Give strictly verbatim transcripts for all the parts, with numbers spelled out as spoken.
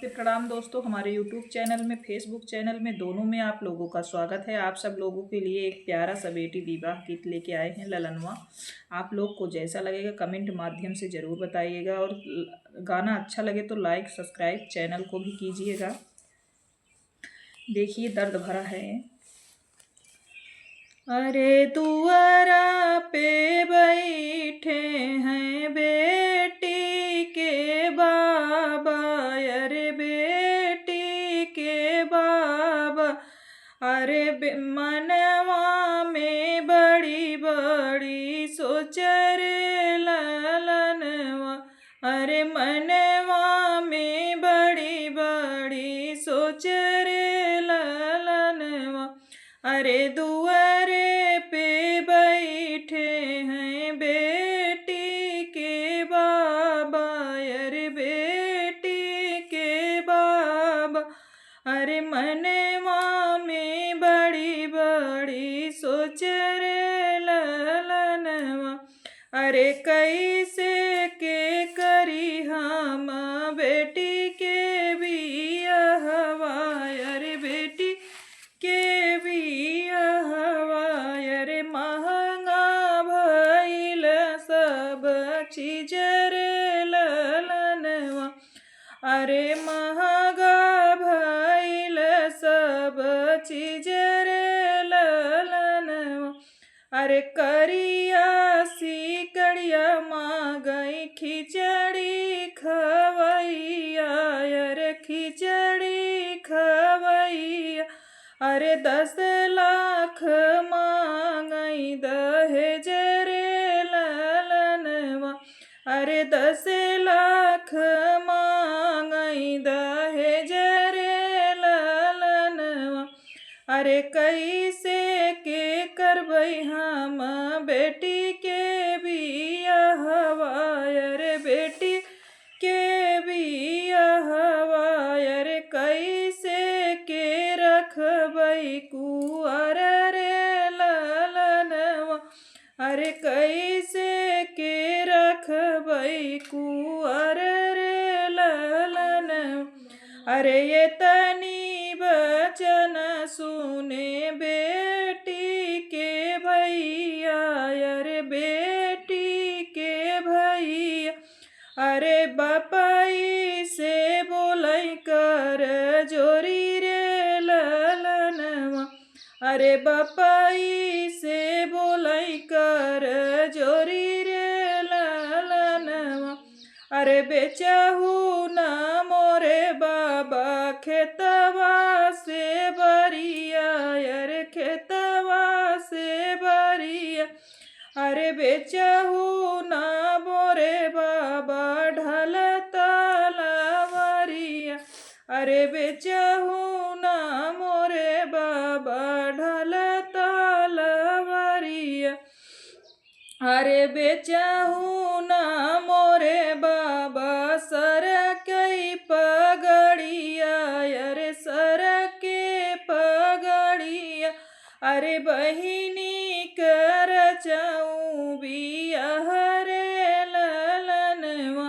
प्रणाम दोस्तों, हमारे YouTube चैनल में, Facebook चैनल में, दोनों में आप लोगों का स्वागत है। आप सब लोगों के लिए एक प्यारा सा बेटी विवाह गीत लेके आए हैं, ललनवा। आप लोग को जैसा लगेगा कमेंट माध्यम से ज़रूर बताइएगा, और गाना अच्छा लगे तो लाइक सब्सक्राइब चैनल को भी कीजिएगा। देखिए, दर्द भरा है। अरे दुआरा पे बैठे हैं बेटी के बाबा, अरे बेटी के बाबा, अरे बे-, मनवा में बड़ी बड़ी सोच रे ललनवा, अरे मनवा में बड़ी बड़ी सोच रे ललनवा, अरे दुआरे पे बैठे हैं बेटी के बाबा, अरे बेटी के बाबा, अरे मनवा में बड़ी बड़ी सोच रे ललनवा, अरे कैसे के करी हम बेटी के बियाहवा, अरे बेटी के बियाहवा, अरे महंगा भइल सब चीज रे ललनवा, अरे महंगा भइल सब चीज रे ललनवा, अरे करिया सिकड़िया मांगई खिचड़ी खवैया, अरे खिचड़ी खवैया, अरे दस लाख मांगई दहेज रे ललनवा, अरे दस लाख मांगई दहेज रे ललनवा, अरे कैसे के करबै हम बेटी के बियाहवा, अरे बेटी के बियाहवा, अरे कैसे के रखबै कुआर रे ललनवा, अरे कैसे के रखबै कुआर रे ललनवा, अरे एतनी बचन सुने बेटी के भैया, अरे बेटी के भैया, अरे बपई से बोलै कर जोरी रे ललनवा, अरे बपई से बोलै कर जोरी रे ललनवा, अरे बेचहु ना मोरे बाबा खेतवा से बरिया, अरे खेतवा से बरिया, अरे बेचहु ना मोरे बाबा ढाल तलवरिया, अरे बेचहु ना मोरे बाबा ढाल तलवरिया, अरे बेचहु ना मोरे बाबा सरकई पगड़िया, अरे सरके पगड़िया, अरे बहिनी कर चऊ बियाह रे ललनवा,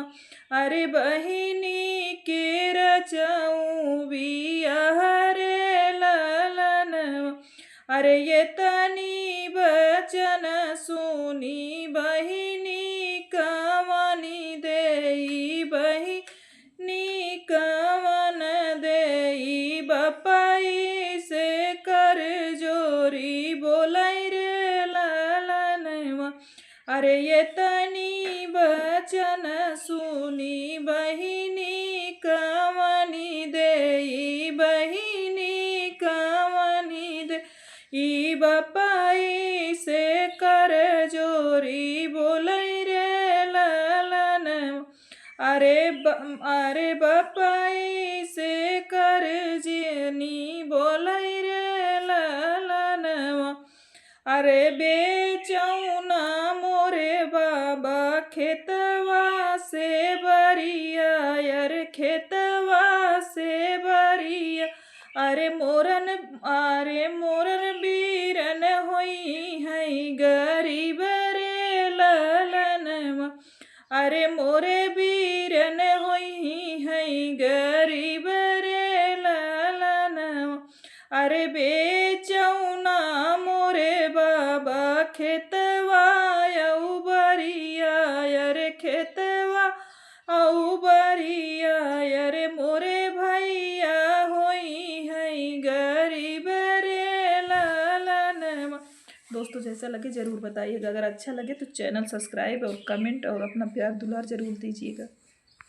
अरे बहिनी के रचऊ बियाह रे ललनवा, अरे एतनी बचन सुनी बहिनी कवनी देई, बहिनी कवन देई, बपई से कर जोरी बोलै रे ललनवा, अरे एतनी बचन सुनी बहिनी कवनी देई, बहिनी कवनी देई, बपई से कर जोरी बोलै रे ललनवा, अरे ब-, अरे बपई से कर जोरी बोलै रे ललनवा, अरे बेचहु ना मोरे बाबा खेतवा से बरिया, अरे खेतवा से बरिया, अरे मोरन, अरे मोरन बीरन होइहैं गरीब रे ललनवा, अरे मोरे बीरन होइहैं गरीब दोस्तों, जैसा लगे ज़रूर बताइएगा। अगर अच्छा लगे तो चैनल सब्सक्राइब और कमेंट और अपना प्यार दुलार ज़रूर दीजिएगा।